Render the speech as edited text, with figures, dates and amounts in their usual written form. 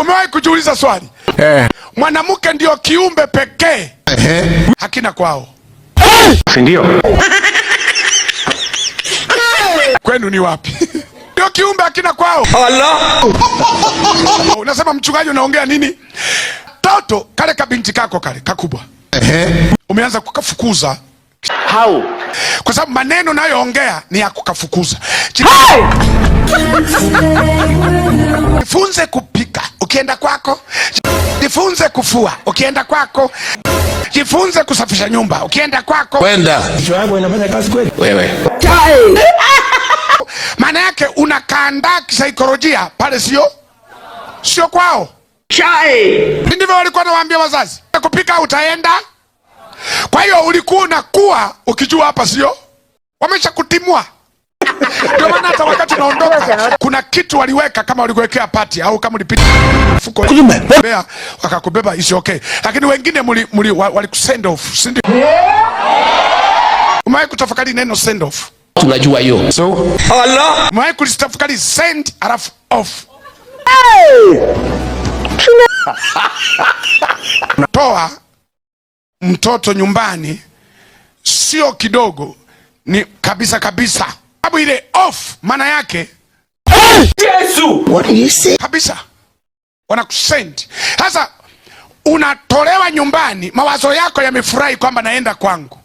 Umewahi kujiuliza swali? Mwanamke ndio kiumbe pekee hakina kwao. Si ndio? Kwenu ni wapi? Ndio kiumbe hakina kwao. Unasema mchungaji, unaongea nini? Toto kale kabinti kako kale kakubwa umeanza kukafukuza. How? Kwa sababu maneno nayoongea ni ya kukafukuza. Jifunze kupika ukienda kwako, jifunze kufua ukienda kwako, jifunze kusafisha nyumba ukienda kwako. Kwenda. Wewe. Maana yake unakaandaa kisaikolojia pale, sio kwao. Ndivyo walikuwa nawaambia wazazi, kupika utaenda. Kwa hiyo ulikuwa unakuwa ukijua hapa sio, wamesha kutimua. Ndio maana hata wakati unaondoka kuna kitu waliweka, kama walikuwekea pati au kama ulipita mfuko bea wakakubeba, is okay. Lakini wengine muli, muli, walikusend off, si ndio? Umewahi kutafakari neno send off? Tunajua hiyo. So, Umewahi kulitafakari send alafu off? Toa mtoto nyumbani sio kidogo, ni kabisa kabisa. Sababu ile off maana yake Yesu. What do you say? Kabisa wanakusend. Sasa unatolewa nyumbani, mawazo yako yamefurahi kwamba naenda kwangu.